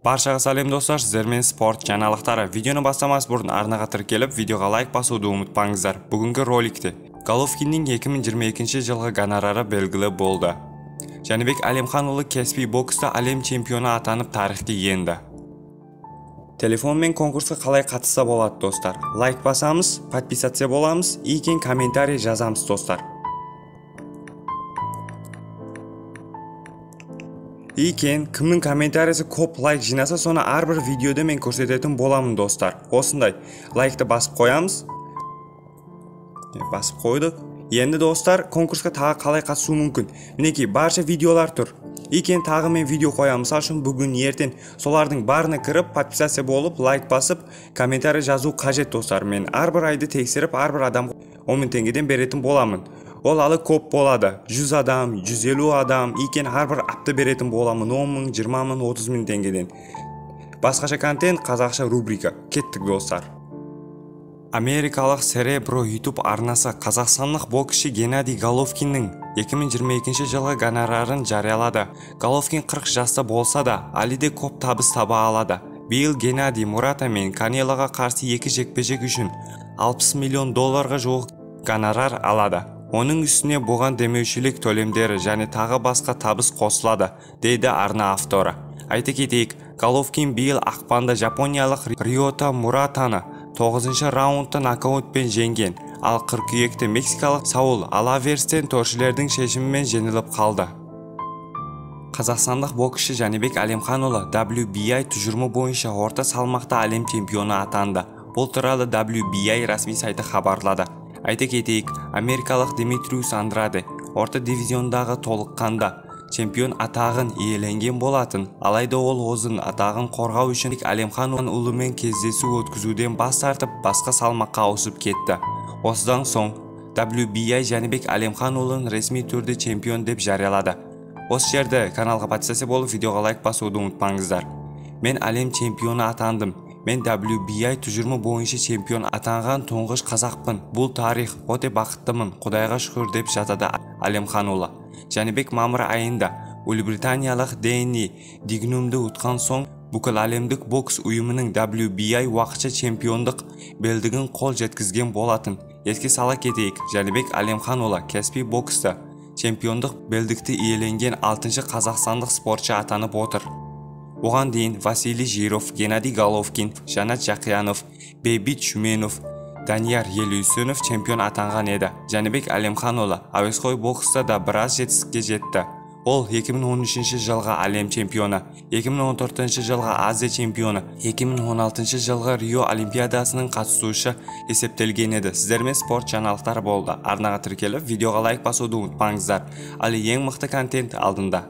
Баршаға сәлем достар, сіздермен спорт жаңалықтары. Видеоны бастамас бұрын арнаға тіркеліп, видеоға лайк басуды ұмытпаңыздар. Бүгінгі роликте Головкиннің 2022 жылғы гонорары белгілі болды. Жәнібек Әлемханұлы кәсіби бокста әлем чемпионы атанып тарихқа енді. Телефонмен конкурсқа қалай қатысса болады достар? Лайк басамыз, подписаться боламыз, екен комментарий жазамыз достар. Екен, кімнің комментариясы көп лайк жинаса, соны әрбір видеода мен көрсететін боламын достар. Осындай лайкты басып қоямыз. Басып қойдық. Енді достар, конкурсқа тағы қалай қатысу мүмкін? Мінекей, барша видеолар тұр. Екен тағы мен видео қоямын. Мысал үшін бүгін, ертең солардың барына кіріп, подписаться болып, лайк басып, комментарий жазу қажет достар. Мен әрбір айды тексеріп, әрбір адам 10.000 теңгеден беретін боламын. Ол алы көп болады. 100 адам, 150 адам, екен әрбір апта беретін боламын 10.000, 20.000, 30.000 теңгеден. Басқаша контент, қазақша рубрика. Кеттік достар. Америкалық Cerebro YouTube арнасы қазақстандық боксшы Геннадий Головкиннің 2022 жылғы гонорарын жариялады. Головкин 40 жаста болса да, әлі де көп табыс таба алады. Биыл Геннадий Мурата мен Канелоға қарсы екі жекпе-жек үшін 60 миллион долларға жуық гонорар алады. Оның үстіне бұған демеушілік төлемдері және тағы басқа табыс қосылады, дейді арна авторы. Айта кетейік, Головкин биыл ақпанда жапониялық Риота Муратаны 9-шы раундта нокаутпен жеңген, ал қыркүйекте мексикалық Саул Алаверстен торшылердің шешімімен жеңіліп қалды. Қазақстандық боксшы Жәнібек Әлемханұлы WBA тұжырымы бойынша орта салмақта әлем чемпионы атанды. Бұл туралы WBA ресми сайты хабарлады. Айта кетейік, америкалық Димитриус Андраде орта дивизиондағы толыққанды чемпион атағын иеленген болатын. Алайда ол өзінің атағын қорғау үшін Әлемханұлымен кездесу өткізуден бас тартып, басқа салмаққа ауысып кетті. Осыдан соң WBA Жәнібек Әлемханұлын ресми түрде чемпион деп жариялады. Осы жерде каналға подписаться болып, видеоға лайк басуды ұмытпаңыздар. Мен әлем чемпионы атандым. Мен WBA тұжырымы бойынша чемпион атанған тұңғыш қазақпын. Бұл тарих, өте бақыттымын, Құдайға шүкір деп жатады Әлемханұлы. Жәнібек мамыр айында ұлыбританиялық Дэнни Дигнумды ұтқан соң бүкіл әлемдік бокс ұйымының WBA уақытша чемпиондық белдігін қол жеткізген болатын. Еске сала кетейік, Жәнібек Әлемханұлы кәсіби бокста чемпиондық белдікті иеленген 6-шы қазақстандық спортшы атанып отыр. Оған дейін Василий Жиров, Геннадий Головкин, Жанат Жақиянов, Бейбит Шүменов, Данияр Елеусінов чемпион атанған еді. Жәнібек Әлемханұлы әуесқой бокста да біраз жетістікке жетті. Ол 2013 жылғы әлем чемпионы, 2014 жылғы Азия чемпионы, 2016 жылғы Рио Олимпиадасының қатысушы есептелген еді. Сіздермен спорт жаңалықтары болды. Арнаға тіркеліп, видеоға лайк басуды ұмытпаңыздар. Әлі ең мықты контент алдында.